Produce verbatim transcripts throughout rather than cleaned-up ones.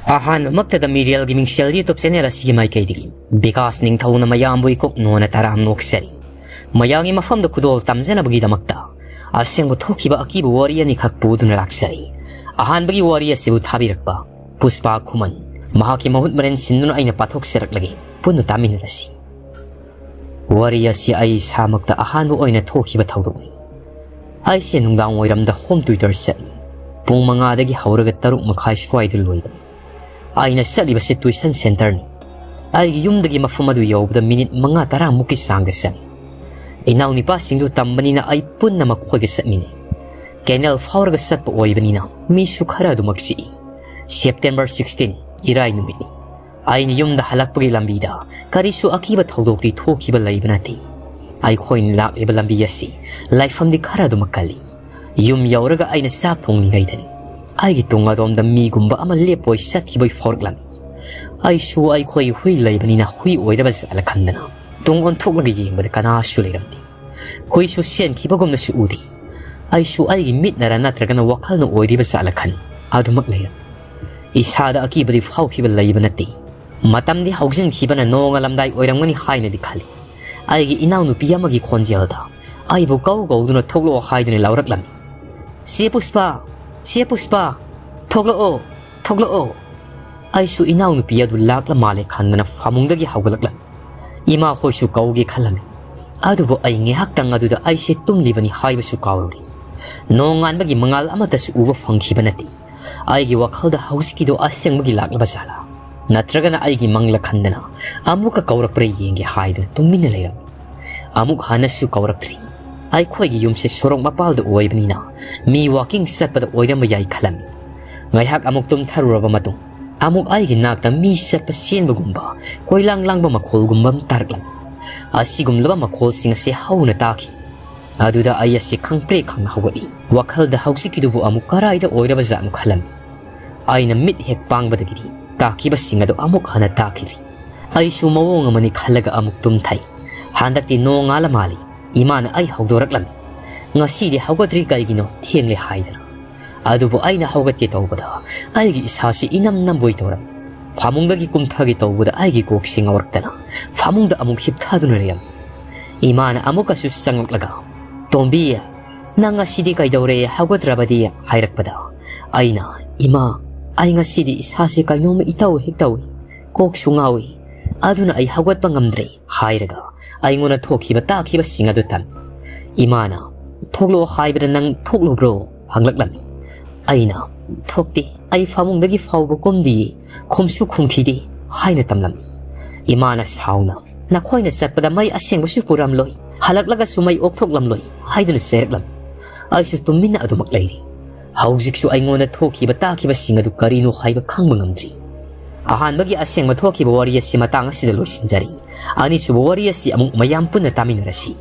ꯑꯍꯥꯟꯕꯃꯛꯇꯗ ꯃꯤꯔꯦꯜꯒꯤ ꯃꯤꯡꯁꯦꯜ YouTube channel ꯑꯁꯤꯒꯤ ꯃꯥꯏꯀꯩꯗꯒꯤ ꯕꯤꯀꯥꯁ ꯅꯤꯡꯊꯧꯅ ꯃꯌꯥꯝꯕꯨ ꯏꯀꯣꯛ ꯅꯣꯟꯅ ꯇꯔꯥꯝ ꯅꯣꯛꯆꯔꯤ꯫ ꯃꯌꯥꯝꯒꯤ ꯃꯐꯝꯗ ꯈꯨꯗꯣꯜ ꯇꯝꯖꯅꯕꯒꯤꯗꯃꯛꯇ ꯑꯁꯦꯡꯕ ꯊꯣꯛꯈꯤꯕ ꯑꯀꯤꯕ ꯋꯥꯔꯤ ꯑꯅꯤꯈꯛ ꯄꯨꯗꯨꯅ ꯂꯥꯛꯆꯔꯤ꯫ ꯑꯍꯥꯟꯕꯒꯤ ꯋꯥꯔꯤ ꯑꯁꯤꯕꯨ ꯊꯥꯕꯤꯔꯛꯄ ꯄꯨꯁꯄꯥ ꯈꯨꯃꯟ, ꯃꯍꯥꯛꯀꯤ ꯃꯍꯨꯠ ꯃꯔꯦꯟ ꯁꯤꯟꯗꯨꯅ ꯑꯩꯅ ꯄꯥꯊꯣꯛꯆꯔꯛꯂꯒꯦ, ꯄꯨꯟꯅ ꯇꯥꯃꯤꯟꯅꯔꯁꯤ꯫ ꯋꯥꯔꯤ ꯑꯁꯤ ꯑꯩ ꯏꯁꯥꯃꯛꯇ ꯑꯍꯥꯟꯕ ꯑꯣꯏꯅ ꯊꯣꯛꯈꯤꯕ ꯊꯧꯗꯣꯛꯅꯤ꯫ ꯑꯩꯁꯦ ꯅꯨꯡꯗꯥꯡ ꯋꯥꯏꯔꯝꯗ home tutor ꯆꯠꯂꯤ꯫ ꯄꯨꯡ ꯃꯉꯥꯗꯒꯤ ꯍꯧꯔꯒ ꯇꯔꯨꯛ ꯃꯈꯥꯏ ꯁ꯭ꯋꯥꯏꯗ ꯂꯣꯏꯕꯅꯤ꯫ ꯑꯩꯅ ꯆꯠꯂꯤꯕꯁꯤ tuition centreꯅꯤ꯫ ꯑꯩꯒꯤ ꯌꯨꯝꯗꯒꯤ ꯃꯐꯝ ꯑꯗꯨ ꯌꯧꯕꯗ minute ꯃꯉꯥ ꯇꯔꯥꯃꯨꯛꯀꯤ ꯆꯥꯡꯗ ꯆꯪꯏ꯫ ꯏꯅꯥꯎꯅꯤꯄꯥꯁꯤꯡꯗꯨ ꯇꯝꯕꯅꯤꯅ ꯑꯩ ꯄꯨꯟꯅ ꯃꯈꯣꯏꯒ ꯆꯠꯃꯤꯟꯅꯩ꯫ Canal ꯐꯥꯎꯔꯒ ꯆꯠꯄ ꯑꯣꯏꯕꯅꯤꯅ ꯃꯤꯁꯨ ꯈꯔ ꯑꯗꯨꯃꯛ ꯆꯤꯛꯏ꯫ September sixteen, ꯏꯔꯥꯏ ꯅꯨꯃꯤꯠꯅꯤ꯫ ꯑꯩꯅ ꯌꯨꯝꯗ ꯍꯜꯂꯛꯄꯒꯤ ꯂꯝꯕꯤꯗ ꯀꯔꯤꯁꯨ ꯑꯀꯤꯕ ꯊꯧꯗꯣꯛꯇꯤ ꯊꯣꯛꯈꯤꯕ ꯂꯩꯕ ꯅꯠꯇꯦ꯫ ꯑꯩꯈꯣꯏꯅ ꯂꯥꯛꯂꯤꯕ ꯂꯝꯕꯤ ꯑꯁꯤ ꯂꯥꯏꯐꯝꯗꯤ ꯈꯔ ꯑꯗꯨꯃꯛ ꯀꯜꯂꯤ꯫ ꯌꯨꯝ ꯌꯧꯔꯒ ꯑꯩꯅ ꯆꯥꯛ ꯊꯣꯡꯂꯤꯉꯩꯗꯅꯤ ꯑꯩꯒꯤ ꯇꯨꯡ ꯑꯗꯣꯝꯗ ꯃꯤꯒꯨꯝꯕ ꯑꯃ ꯂꯦꯞꯄꯣꯏ ꯆꯠꯈꯤꯕꯣꯏ ꯐꯥꯎꯔꯛꯂꯝꯃꯤ꯫ ꯑꯩꯁꯨ ꯑꯩꯈꯣꯏꯒꯤ ꯍꯨꯏ ꯂꯩꯕꯅꯤꯅ ꯍꯨꯏ ꯑꯣꯏꯔꯕ ꯖꯥꯠꯂ ꯈꯟꯗꯅ ꯇꯨꯡ ꯑꯣꯟꯊꯣꯛꯂꯒ ꯌꯦꯡꯕꯗ ꯀꯅꯥꯁꯨ ꯂꯩꯔꯝꯗꯦ꯫ ꯍꯨꯏꯁꯨ ꯆꯦꯟꯈꯤꯕꯒꯨꯝꯅꯁꯨ ꯎꯗꯦ꯫ ꯑꯩꯁꯨ ꯑꯩꯒꯤ ꯃꯤꯠꯅꯔ ꯅꯠꯇ꯭ꯔꯒꯅ ꯋꯥꯈꯜꯅ ꯑꯣꯏꯔꯤꯕ ꯖꯥꯠꯂ ꯈꯟ ꯑꯗꯨꯃꯛ ꯂꯩꯔꯝꯃꯤ꯫ ꯏꯁꯥꯗ ꯑꯀꯤꯕꯗꯤ ꯐꯥꯎꯈꯤꯕ ꯂꯩꯕ ꯅꯠꯇꯦ꯫ ꯃꯇꯝꯗꯤ ꯍꯧꯖꯤꯟꯈꯤꯕꯅ ꯅꯣꯡꯉꯥꯜꯂꯝꯗꯥꯏ ꯑꯣꯏꯔꯝꯒꯅꯤ ꯍꯥꯏꯅꯗꯤ ꯈꯜꯂꯤ꯫ ꯑꯩꯒꯤ ꯏꯅꯥꯎꯅꯨꯄꯤ ꯑꯃꯒꯤ ꯈꯣꯟꯖꯦꯜꯗ ꯑꯩꯕꯨ ꯀꯧ ꯀꯧꯗꯨꯅ ꯊꯣꯛꯂꯛꯑꯣ ꯍꯥꯏꯗꯨꯅ ꯂꯥꯎꯔꯛꯂꯝꯃꯤ꯫ "ꯆꯦ ꯄꯨꯁꯄꯥ! ꯆꯦ ꯄꯨꯁꯄꯥ! ꯊꯣꯛꯂꯛꯑꯣ! ꯊꯣꯛꯂꯛꯑꯣ!" ꯑꯩꯁꯨ ꯏꯅꯥꯎꯅꯨꯄꯤ ꯑꯗꯨ ꯂꯥꯛꯂ ꯃꯥꯜꯂꯦ ꯈꯟꯗꯅ ꯐꯃꯨꯡꯗꯒꯤ ꯍꯧꯒꯠꯂꯛꯂꯝꯃꯤ꯫ ꯏꯃꯥꯈꯣꯏꯁꯨ ꯀꯧꯒꯦ ꯈꯜꯂꯝꯃꯤ꯫ ꯑꯗꯨꯕꯨ ꯑꯩ ꯉꯥꯏꯍꯥꯛꯇꯪ ꯑꯗꯨꯗ ꯑꯩꯁꯦ ꯇꯨꯝꯂꯤꯕꯅꯤ ꯍꯥꯏꯕꯁꯨ ꯀꯥꯎꯔꯨꯔꯦ꯫ ꯅꯣꯡꯉꯥꯟꯕꯒꯤ ꯃꯉꯥꯜ ꯑꯃꯠꯇꯁꯨ ꯎꯕ ꯐꯪꯈꯤꯕ ꯅꯠꯇꯦ꯫ ꯑꯩꯒꯤ ꯋꯥꯈꯜꯗ ꯍꯧꯖꯤꯛꯀꯤꯗꯣ ꯑꯁꯦꯡꯕꯒꯤ ꯂꯥꯛꯂꯕ ꯖꯥꯠꯂꯥ? ꯅꯠꯇ꯭ꯔꯒꯅ ꯑꯩꯒꯤ ꯃꯪꯂ ꯈꯟꯗꯅ ꯑꯃꯨꯛꯀ ꯀꯧꯔꯛꯄ꯭ꯔꯥ ꯌꯦꯡꯒꯦ ꯍꯥꯏꯗꯨꯅ ꯇꯨꯃꯤꯟꯅ ꯂꯩꯔꯝꯃꯤ꯫ ꯑꯃꯨꯛ ꯍꯟꯅꯁꯨ ꯀꯧꯔꯛꯇ꯭ꯔꯤ꯫ ꯑꯩꯈꯣꯏꯒꯤ ꯌꯨꯝꯁꯦ ꯁꯣꯔꯣꯛ ꯃꯄꯥꯜꯗ ꯑꯣꯏꯕꯅꯤꯅ ꯃꯤ walking ꯆꯠꯄꯗ ꯑꯣꯏꯔꯝꯕ ꯌꯥꯏ ꯈꯜꯂꯝꯃꯤ꯫ ꯉꯥꯏꯍꯥꯛ ꯑꯃꯨꯛ ꯇꯨꯝꯊꯔꯨꯔꯕ ꯃꯇꯨꯡ ꯑꯃꯨꯛ ꯑꯩꯒꯤ ꯅꯥꯛꯇ ꯃꯤ ꯆꯠꯄ ꯆꯦꯟꯕꯒꯨꯝꯕ, ꯀꯣꯏꯂꯥꯡ ꯂꯥꯡꯕ ꯃꯈꯣꯜꯒꯨꯝꯕ ꯑꯃ ꯇꯥꯔꯛꯂꯝꯃꯤ꯫ ꯑꯁꯤꯒꯨꯝꯂꯕ ꯃꯈꯣꯜꯁꯤꯡ ꯑꯁꯤ ꯍꯧꯅ ꯇꯥꯈꯤ꯫ ꯑꯗꯨꯗ ꯑꯩ ꯑꯁꯤ ꯈꯪꯄ꯭ꯔꯦꯛ ꯈꯪꯅ ꯍꯧꯒꯠꯂꯤ꯫ ꯋꯥꯈꯜꯗ ꯍꯧꯖꯤꯛꯀꯤꯗꯨꯕꯨ ꯑꯃꯨꯛ ꯀꯔꯥꯏꯗ ꯑꯣꯏꯔꯕ ꯖꯥꯠꯅꯣ ꯈꯜꯂꯝꯃꯤ꯫ ꯑꯩꯅ ꯃꯤꯠ ꯍꯦꯛ ꯄꯥꯡꯕꯗꯒꯤꯗꯤ ꯇꯥꯈꯤꯕꯁꯤꯡ ꯑꯗꯨ ꯑꯃꯨꯛ ꯍꯟꯅ ꯇꯥꯈꯤꯗ꯭ꯔꯤ꯫ ꯑꯩꯁꯨ ꯃꯑꯣꯡ ꯑꯃꯅꯤ ꯈꯜꯂꯒ ꯑꯃꯨꯛ ꯇꯨꯝꯊꯩ꯫ ꯍꯟꯗꯛꯇꯤ ꯅꯣꯡꯉꯥꯜꯂ ꯃꯥꯜꯂꯤ꯫ ꯏꯃꯥꯅ ꯑꯩ ꯍꯧꯗꯣꯔꯛꯂꯝꯃꯤ꯫ "ꯉꯁꯤꯗꯤ ꯍꯧꯒꯠꯇ꯭ꯔꯤ ꯀꯩꯒꯤꯅꯣ? ꯊꯦꯡꯂꯦ" ꯍꯥꯏꯗꯅ꯫ ꯑꯗꯨꯕꯨ ꯑꯩꯅ ꯍꯧꯒꯠꯀꯦ ꯇꯧꯕꯗ ꯑꯩꯒꯤ ꯏꯁꯥꯁꯤ ꯏꯅꯝ ꯅꯝꯕꯣꯏ ꯇꯧꯔꯝꯃꯤ꯫ ꯐꯃꯨꯡꯗꯒꯤ ꯀꯨꯝꯊꯒꯦ ꯇꯧꯕꯗ ꯑꯩꯒꯤ ꯀꯣꯛꯁꯤ ꯉꯥꯎꯔꯛꯇꯅ ꯐꯃꯨꯡꯗ ꯑꯃꯨꯛ ꯍꯤꯞꯊꯗꯨꯅ ꯂꯩꯔꯝꯃꯤ꯫ ꯏꯃꯥꯅ ꯑꯃꯨꯛꯀꯁꯨ ꯆꯪꯂꯛꯂꯒ, "ꯇꯣꯝꯕꯤ, ꯅꯪ ꯉꯁꯤꯗꯤ ꯀꯩꯗꯧꯔꯦ, ꯍꯧꯒꯠꯇ꯭ꯔꯕꯗꯤ?" ꯍꯥꯏꯔꯛꯄꯗ ꯑꯩꯅ, "ꯏꯃꯥ, ꯑꯩ ꯉꯁꯤꯗꯤ ꯏꯁꯥꯁꯤ ꯀꯩꯅꯣꯝꯃ ꯏꯇꯧ ꯍꯦꯛ ꯇꯧꯏ, ꯀꯣꯛꯁꯨ ꯉꯥꯎꯏ, ꯑꯗꯨꯅ ꯑꯩ ꯍꯧꯒꯠꯄ ꯉꯝꯗ꯭ꯔꯦ" ꯍꯥꯏꯔꯒ ꯑꯩꯉꯣꯟꯗ ꯊꯣꯛꯈꯤꯕ ꯇꯥꯈꯤꯕꯁꯤꯡ ꯑꯗꯨ ꯇꯝꯃꯤ꯫ ꯏꯃꯥꯅ, "ꯊꯣꯛꯂꯛꯑꯣ ꯍꯥꯏꯕꯗ ꯅꯪ ꯊꯣꯛꯂꯨꯕ꯭ꯔꯣ?" ꯍꯪꯂꯛꯂꯝꯃꯤ꯫ ꯑꯩꯅ, "ꯊꯣꯛꯇꯦ, ꯑꯩ ꯐꯃꯨꯡꯗꯒꯤ ꯐꯥꯎꯕ ꯀꯨꯝꯗꯤꯌꯦ, ꯈꯨꯝꯁꯨ ꯈꯨꯝꯈꯤꯗꯦ" ꯍꯥꯏꯅ ꯇꯝꯂꯝꯃꯤ꯫ ꯏꯃꯥꯅ ꯁꯥꯎꯅ, "ꯅꯈꯣꯏꯅ ꯆꯠꯄꯗ ꯃꯩ ꯑꯁꯦꯡꯕꯁꯨ ꯄꯨꯔꯝꯂꯣꯏ, ꯍꯜꯂꯛꯂꯒꯁꯨ ꯃꯩ ꯑꯣꯛꯊꯣꯛꯂꯝꯂꯣꯏ" ꯍꯥꯏꯗꯨꯅ ꯆꯩꯔꯛꯂꯝꯃꯤ꯫ ꯑꯩꯁꯨ ꯇꯨꯃꯤꯟꯅ ꯑꯗꯨꯃꯛ ꯂꯩꯔꯤ꯫ ꯍꯧꯖꯤꯛꯁꯨ ꯑꯩꯉꯣꯟꯗ ꯊꯣꯛꯈꯤꯕ ꯇꯥꯈꯤꯕꯁꯤꯡ ꯑꯗꯨ ꯀꯔꯤꯅꯣ ꯍꯥꯏꯕ ꯈꯪꯕ ꯉꯝꯗ꯭ꯔꯤ꯫ ꯑꯍꯥꯟꯕꯒꯤ ꯑꯁꯦꯡꯕ ꯊꯣꯛꯈꯤꯕ ꯋꯥꯔꯤ ꯑꯁꯤ ꯃꯇꯥꯡ ꯑꯁꯤꯗ ꯂꯣꯏꯁꯤꯟꯖꯔꯤ꯫ ꯑꯅꯤꯁꯨꯕ ꯋꯥꯔꯤ ꯑꯁꯤ ꯑꯃꯨꯛ ꯃꯌꯥꯝ ꯄꯨꯟꯅ ꯇꯥꯃꯤꯟꯅꯔꯁꯤ꯫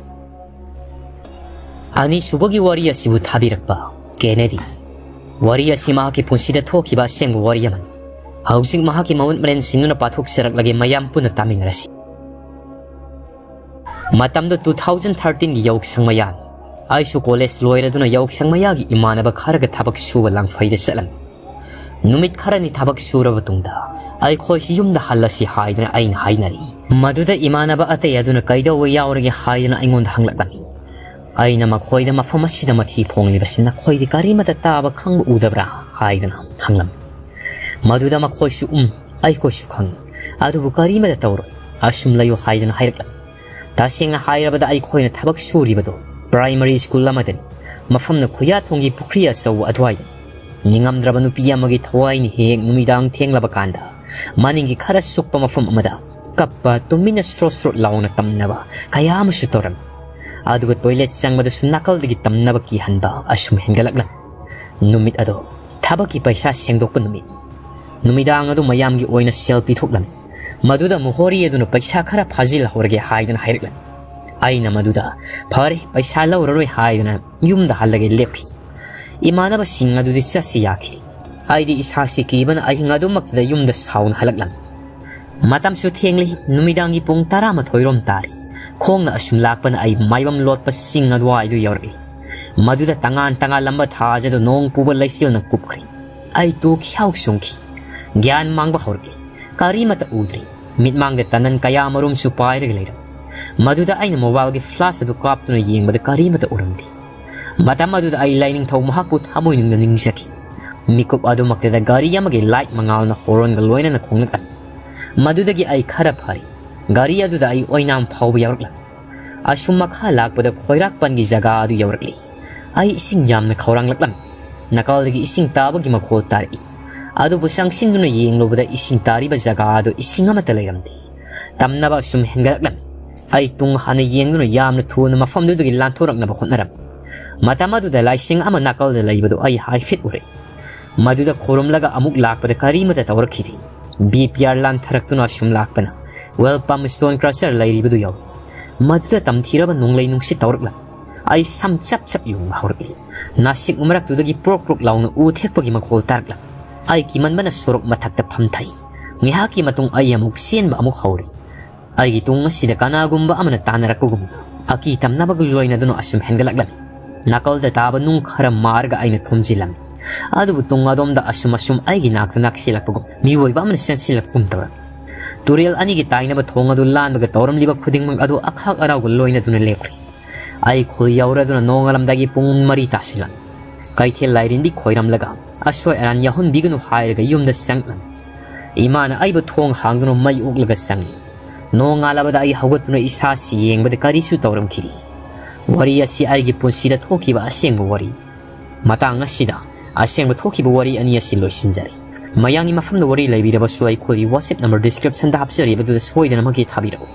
ꯑꯅꯤꯁꯨꯕꯒꯤ ꯋꯥꯔꯤ ꯑꯁꯤꯕꯨ ꯊꯥꯕꯤꯔꯛꯄ ꯀꯦꯅꯦꯗꯤ꯫ ꯋꯥꯔꯤ ꯑꯁꯤ ꯃꯍꯥꯛꯀꯤ ꯄꯨꯟꯁꯤꯗ ꯊꯣꯛꯈꯤꯕ ꯑꯁꯦꯡꯕ ꯋꯥꯔꯤ ꯑꯃꯅꯤ꯫ ꯍꯧꯖꯤꯛ ꯃꯍꯥꯛꯀꯤ ꯃꯃꯨꯠ ꯃꯔꯦꯟꯁꯤꯡꯗꯨꯅ ꯄꯥꯊꯣꯛꯆꯔꯛꯂꯒꯦ, ꯃꯌꯥꯝ ꯄꯨꯟꯅ ꯇꯥꯃꯤꯟꯅꯔꯁꯤ꯫ ꯃꯇꯝꯗꯨ two thousand thirteen ꯒꯤ ꯌꯥꯎꯁꯪ ꯃꯌꯥꯅꯤ꯫ ꯑꯩꯁꯨ ꯀꯣꯂꯦꯖ ꯂꯣꯏꯔꯗꯨꯅ ꯌꯥꯎꯁꯪ ꯃꯌꯥꯒꯤ ꯏꯃꯥꯟꯅꯕ ꯈꯔꯒ ꯊꯕꯛ ꯁꯨꯕ ꯂꯥꯡꯐꯩꯗ ꯆꯠꯂꯝꯃꯤ꯫ ꯅꯨꯃꯤꯠ ꯈꯔꯅꯤ ꯊꯕꯛ ꯁꯨꯔꯕ ꯇꯨꯡꯗ ꯑꯩꯈꯣꯏꯁꯤ ꯌꯨꯝꯗ ꯍꯜꯂꯁꯤ ꯍꯥꯏꯗꯨꯅ ꯑꯩꯅ ꯍꯥꯏꯅꯔꯤ꯫ ꯃꯗꯨꯗ ꯏꯃꯥꯟꯅꯕ ꯑꯇꯩ ꯑꯗꯨꯅ ꯀꯩꯗꯧꯕ ꯌꯥꯎꯔꯒꯦ ꯍꯥꯏꯗꯨꯅ ꯑꯩꯉꯣꯟꯗ ꯍꯪꯂꯛꯂꯝꯃꯤ꯫ ꯑꯩꯅ ꯃꯈꯣꯏꯗ ꯃꯐꯝ ꯑꯁꯤꯗ ꯃꯊꯤ ꯐꯣꯡꯂꯤꯕꯁꯤ ꯅꯈꯣꯏꯗꯤ ꯀꯔꯤꯃꯠꯇ ꯇꯥꯕ ꯈꯪꯕ ꯎꯗꯕ꯭ꯔꯥ ꯍꯥꯏꯗꯨꯅ ꯍꯪꯂꯝꯃꯤ꯫ ꯃꯗꯨꯗ ꯃꯈꯣꯏꯁꯨ ꯎꯝ, ꯑꯩꯈꯣꯏꯁꯨ ꯈꯪꯏ, ꯑꯗꯨꯕꯨ ꯀꯔꯤꯃꯠꯇ ꯇꯧꯔꯣꯏ, ꯑꯁꯨꯝ ꯂꯩꯌꯨ ꯍꯥꯏꯗꯨꯅ ꯍꯥꯏꯔꯛꯂꯝꯃꯤ꯫ ꯇꯁꯦꯡꯅ ꯍꯥꯏꯔꯕꯗ ꯑꯩꯈꯣꯏꯅ ꯊꯕꯛ ꯁꯨꯔꯤꯕꯗꯨ ꯄ꯭ꯔꯥꯏꯃꯔꯤ ꯁ꯭ꯀꯨꯜ ꯑꯃꯗꯅꯤ, ꯃꯐꯝꯅ ꯈꯨꯌꯥꯊꯣꯡꯒꯤ ꯄꯨꯈ꯭ꯔꯤ ꯑꯆꯧꯕ ꯑꯗꯨꯋꯥꯏꯗꯅꯤ꯫ ꯅꯤꯡꯉꯝꯗ꯭ꯔꯕ ꯅꯨꯄꯤ ꯑꯃꯒꯤ ꯊꯋꯥꯏꯅ ꯍꯦꯛ ꯅꯨꯃꯤꯗꯥꯡ ꯊꯦꯡꯂꯕ ꯀꯥꯟꯗ ꯃꯅꯤꯡꯒꯤ ꯈꯔ ꯁꯨꯛꯄ ꯃꯐꯝ ꯑꯃꯗ ꯀꯞꯄ, ꯇꯨꯃꯤꯟꯅ ꯁ꯭ꯔꯣꯠ ꯁ꯭ꯔꯣꯠ ꯂꯥꯎꯅ ꯇꯝꯅꯕ ꯀꯌꯥ ꯑꯃꯁꯨ ꯇꯧꯔꯝꯃꯤ꯫ ꯑꯗꯨꯒ ꯇꯣꯏꯂꯦꯠ ꯆꯪꯕꯗꯁꯨ ꯅꯥꯀꯜꯗꯒꯤ ꯇꯝꯅꯕ ꯀꯤꯍꯟꯕ ꯑꯁꯨꯝ ꯍꯦꯟꯒꯠꯂꯛꯂꯝꯃꯤ꯫ ꯅꯨꯃꯤꯠ ꯑꯗꯣ ꯊꯕꯛꯀꯤ ꯄꯩꯁꯥ ꯁꯦꯡꯗꯣꯛꯄ ꯅꯨꯃꯤꯠꯅꯤ꯫ ꯅꯨꯃꯤꯗꯥꯡ ꯑꯗꯨ ꯃꯌꯥꯝꯒꯤ ꯑꯣꯏꯅ ꯁꯦꯜ ꯄꯤꯊꯣꯛꯂꯝꯃꯤ꯫ ꯃꯗꯨꯗ ꯃꯨꯍꯣꯔꯤ ꯑꯗꯨꯅ ꯄꯩꯁꯥ ꯈꯔ ꯐꯥꯖꯤꯜꯍꯧꯔꯒꯦ ꯍꯥꯏꯗꯨꯅ ꯍꯥꯏꯔꯛꯂꯝꯃꯤ꯫ ꯑꯩꯅ ꯃꯗꯨꯗ "ꯐꯔꯦ, ꯄꯩꯁꯥ ꯂꯧꯔꯔꯣꯏ" ꯍꯥꯏꯗꯨꯅ ꯌꯨꯝꯗ ꯍꯜꯂꯒꯦ ꯂꯦꯞꯈꯤ꯫ ꯏꯃꯥꯟꯅꯕꯁꯤꯡ ꯑꯗꯨꯗꯤ ꯆꯠꯁꯤ ꯌꯥꯈꯤꯗꯦ꯫ ꯑꯩꯗꯤ ꯏꯁꯥꯁꯤ ꯀꯤꯕꯅ ꯑꯍꯤꯡ ꯑꯗꯨꯃꯛꯇꯗ ꯌꯨꯝꯗ ꯁꯥꯎꯅ ꯍꯜꯂꯛꯂꯝꯃꯤ꯫ ꯃꯇꯝꯁꯨ ꯊꯦꯡꯂꯤ, ꯅꯨꯃꯤꯗꯥꯡꯒꯤ ꯄꯨꯡ ꯇꯔꯥꯃꯥꯊꯣꯏ ꯔꯣꯝ ꯇꯥꯔꯦ꯫ ꯈꯣꯡꯅ ꯑꯁꯨꯝ ꯂꯥꯛꯄꯅ ꯑꯩ ꯃꯥꯏꯕꯝ ꯂꯣꯠꯄ ꯆꯤꯡ ꯑꯗꯨꯋꯥꯏꯗꯨ ꯌꯧꯔꯛꯂꯤ꯫ ꯃꯗꯨꯗ ꯇꯉꯥꯟ ꯇꯉꯥꯜꯂꯝꯕ ꯊꯥꯖꯗꯨ ꯅꯣꯡ ꯄꯨꯕ ꯂꯩꯆꯤꯜꯅ ꯀꯨꯞꯈ꯭ꯔꯦ꯫ ꯑꯩ ꯇꯨ ꯈ꯭ꯌꯥꯎ ꯆꯣꯡꯈꯤ꯫ ꯒ꯭ꯌꯥꯟ ꯃꯥꯡꯕ ꯍꯧꯔꯛꯂꯦ꯫ ꯀꯔꯤꯃꯠꯇ ꯎꯗ꯭ꯔꯦ꯫ ꯃꯤꯠꯃꯥꯡꯗ ꯇꯅꯟ ꯀꯌꯥ ꯃꯔꯨꯝꯁꯨ ꯄꯥꯏꯔꯒ ꯂꯩꯔꯝꯃꯤ꯫ ꯃꯗꯨꯗ ꯑꯩꯅ mobileꯒꯤ flash ꯑꯗꯨ ꯀꯥꯞꯇꯨꯅ ꯌꯦꯡꯕꯗ ꯀꯔꯤꯃꯠꯇ ꯎꯔꯝꯗꯦ꯫ ꯃꯇꯝ ꯑꯗꯨꯗ ꯑꯩ ꯂꯥꯏꯅꯤꯡꯊꯧ ꯃꯍꯥꯛꯄꯨ ꯊꯃꯣꯏꯅꯨꯡꯗ ꯅꯤꯡꯖꯈꯤ꯫ ꯃꯤꯀꯨꯞ ꯑꯗꯨꯃꯛꯇꯗ ꯒꯥꯔꯤ ꯑꯃꯒꯤ light ꯃꯉꯥꯜꯅ hornꯒ ꯂꯣꯏꯅꯅ ꯈꯣꯡꯂꯛꯂꯝꯃꯤ꯫ ꯃꯗꯨꯗꯒꯤ ꯑꯩ ꯈꯔ ꯐꯔꯦ꯫ ꯒꯥꯔꯤ ꯑꯗꯨꯗ ꯑꯩ ꯑꯣꯏꯅꯥꯝ ꯐꯥꯎꯕ ꯌꯧꯔꯛꯂꯝꯃꯤ꯫ ꯑꯁꯨꯝ ꯃꯈꯥ ꯂꯥꯛꯄꯗ ꯈꯣꯏꯔꯥꯛꯄꯟꯒꯤ ꯖꯒꯥ ꯑꯗꯨ ꯌꯧꯔꯛꯂꯦ꯫ ꯑꯩ ꯏꯁꯤꯡ ꯌꯥꯝꯅ ꯈꯧꯔꯥꯡꯂꯛꯂꯝꯃꯤ꯫ ꯅꯥꯀꯜꯗꯒꯤ ꯏꯁꯤꯡ ꯇꯥꯕꯒꯤ ꯃꯈꯣꯜ ꯇꯥꯔꯛꯏ꯫ ꯑꯗꯨꯕꯨ ꯆꯪꯁꯤꯟꯗꯨꯅ ꯌꯦꯡꯂꯨꯕꯗ ꯏꯁꯤꯡ ꯇꯥꯔꯤꯕ ꯖꯒꯥ ꯑꯗꯨ ꯏꯁꯤꯡ ꯑꯃꯠꯇ ꯂꯩꯔꯝꯗꯦ꯫ ꯇꯝꯅꯕ ꯑꯁꯨꯝ ꯍꯦꯟꯒꯠꯂꯛꯂꯝꯃꯤ꯫ ꯑꯩ ꯇꯨꯡ ꯍꯟꯅ ꯌꯦꯡꯗꯨꯅ ꯌꯥꯝꯅ ꯊꯨꯅ ꯃꯐꯝꯗꯨꯗꯒꯤ ꯂꯥꯟꯊꯣꯔꯛꯅꯕ ꯍꯣꯠꯅꯔꯝꯃꯤ꯫ ꯃꯇꯝ ꯑꯗꯨꯗ ꯂꯥꯏꯁꯪ ꯑꯃ ꯅꯥꯀꯜꯗ ꯂꯩꯕꯗꯨ ꯑꯩ ꯍꯥꯏꯐꯦꯠ ꯎꯔꯛꯏ꯫ ꯃꯗꯨꯗ ꯈꯨꯔꯨꯝꯂꯒ ꯑꯃꯨꯛ ꯂꯥꯛꯄꯗ ꯀꯔꯤꯃꯠꯇ ꯇꯧꯔꯛꯈꯤꯗꯦ꯫ BPR ꯂꯥꯟꯊꯔꯛꯇꯨꯅ ꯑꯁꯨꯝ ꯂꯥꯛꯄꯅ Welcome Stone Crusher ꯂꯩꯔꯤꯕꯗꯨ ꯌꯧꯏ꯫ ꯃꯗꯨꯗ ꯇꯝꯊꯤꯔꯕ ꯅꯣꯡꯂꯩ ꯅꯨꯡꯁꯤꯠ ꯇꯧꯔꯛꯂꯝꯃꯤ꯫ ꯑꯩ ꯁꯝ ꯆꯞ ꯆꯞ ꯌꯨꯡꯕ ꯍꯧꯔꯛꯂꯤ꯫ ꯅꯥꯁꯤꯛ ꯃꯔꯛꯇꯨꯗꯒꯤ ꯄ꯭ꯔꯣꯛ ꯄ꯭ꯔꯣꯛ ꯂꯥꯎꯅ ꯎ ꯊꯦꯛꯄꯒꯤ ꯃꯈꯣꯜ ꯇꯥꯔꯛꯂꯝꯃꯤ꯫ ꯑꯩ ꯀꯤꯃꯟꯕꯅ ꯁꯣꯔꯣꯛ ꯃꯊꯛꯇ ꯐꯝꯊꯩ꯫ ꯉꯥꯏꯍꯥꯛꯀꯤ ꯃꯇꯨꯡ ꯑꯩ ꯑꯃꯨꯛ ꯆꯦꯟꯕ ꯑꯃꯨꯛ ꯍꯧꯔꯤ꯫ ꯑꯩꯒꯤ ꯇꯨꯡ ꯑꯁꯤꯗ ꯀꯅꯥꯒꯨꯝꯕ ꯑꯃꯅ ꯇꯥꯟꯅꯔꯛꯄꯒꯨꯝꯅ ꯑꯀꯤ ꯇꯝꯅꯕꯒ ꯂꯣꯏꯅꯗꯨꯅ ꯑꯁꯨꯝ ꯍꯦꯟꯒꯠꯂꯛꯂꯝꯃꯤ꯫ ꯅꯥꯀꯜꯗ ꯇꯥꯕ ꯅꯨꯡ ꯈꯔ ꯃꯥꯔꯒ ꯑꯩꯅ ꯊꯣꯝꯖꯤꯜꯂꯝꯃꯤ꯫ ꯑꯗꯨꯕꯨ ꯇꯨꯡ ꯑꯗꯣꯝꯗ ꯑꯁꯨꯝ ꯑꯁꯨꯝ ꯑꯩꯒꯤ ꯅꯥꯛꯇ ꯅꯛꯁꯤꯜꯂꯛꯄꯒꯨꯝ, ꯃꯤꯑꯣꯏꯕ ꯑꯃꯅ ꯆꯦꯟꯁꯤꯜꯂꯛꯄꯒꯨꯝ ꯇꯧꯔꯝꯃꯤ꯫ ꯇꯨꯔꯦꯜ ꯑꯅꯤꯒꯤ ꯇꯥꯏꯅꯕ ꯊꯣꯡ ꯑꯗꯨ ꯂꯥꯟꯕꯒ ꯇꯧꯔꯝꯂꯤꯕ ꯈꯨꯗꯤꯡꯃꯛ ꯑꯗꯨ ꯑꯈꯥꯛ ꯑꯔꯥꯎꯒ ꯂꯣꯏꯅꯗꯨꯅ ꯂꯦꯞꯈ꯭ꯔꯦ꯫ ꯑꯩ ꯈꯨꯜ ꯌꯧꯔꯗꯨꯅ ꯅꯣꯡꯉꯥꯜꯂꯝꯗꯥꯏꯒꯤ ꯄꯨꯡ ꯃꯔꯤ ꯇꯥꯁꯤꯜꯂꯝꯃꯤ꯫ ꯀꯩꯊꯦꯜ ꯂꯥꯏꯔꯦꯟꯗꯤ ꯈꯣꯏꯔꯝꯂꯒ ꯑꯁꯣꯏ ꯑꯔꯥꯟ ꯌꯥꯎꯍꯟꯕꯤꯒꯅꯨ ꯍꯥꯏꯔꯒ ꯌꯨꯝꯗ ꯆꯪꯂꯝꯃꯤ꯫ ꯏꯃꯥꯅ ꯑꯩꯕꯨ ꯊꯣꯡ ꯍꯥꯡꯗꯨꯅ ꯃꯩ ꯑꯣꯛꯂꯒ ꯆꯪꯉꯤ꯫ ꯅꯣꯡꯉꯥꯜꯂꯕꯗ ꯑꯩ ꯍꯧꯒꯠꯇꯨꯅ ꯏꯁꯥꯁꯤ ꯌꯦꯡꯕꯗ ꯀꯔꯤꯁꯨ ꯇꯧꯔꯝꯈꯤꯗꯦ꯫ ꯋꯥꯔꯤ ꯑꯁꯤ ꯑꯩꯒꯤ ꯄꯨꯟꯁꯤꯗ ꯊꯣꯛꯈꯤꯕ ꯑꯁꯦꯡꯕ ꯋꯥꯔꯤ꯫ ꯃꯇꯥꯡ ꯑꯁꯤꯗ ꯑꯁꯦꯡꯕ ꯊꯣꯛꯈꯤꯕ ꯋꯥꯔꯤ ꯑꯅꯤ ꯑꯁꯤ ꯂꯣꯏꯁꯤꯟꯖꯔꯦ꯫ ꯃꯌꯥꯝꯒꯤ ꯃꯐꯝꯗ ꯋꯥꯔꯤ ꯂꯩꯕꯤꯔꯕꯁꯨ ꯑꯩꯈꯣꯏꯒꯤ WhatsApp number descriptionꯗ ꯍꯥꯞꯆꯔꯤꯕꯗꯨꯗ ꯁꯣꯏꯗꯅꯃꯛꯀꯤ ꯊꯥꯕꯤꯔꯛꯎ꯫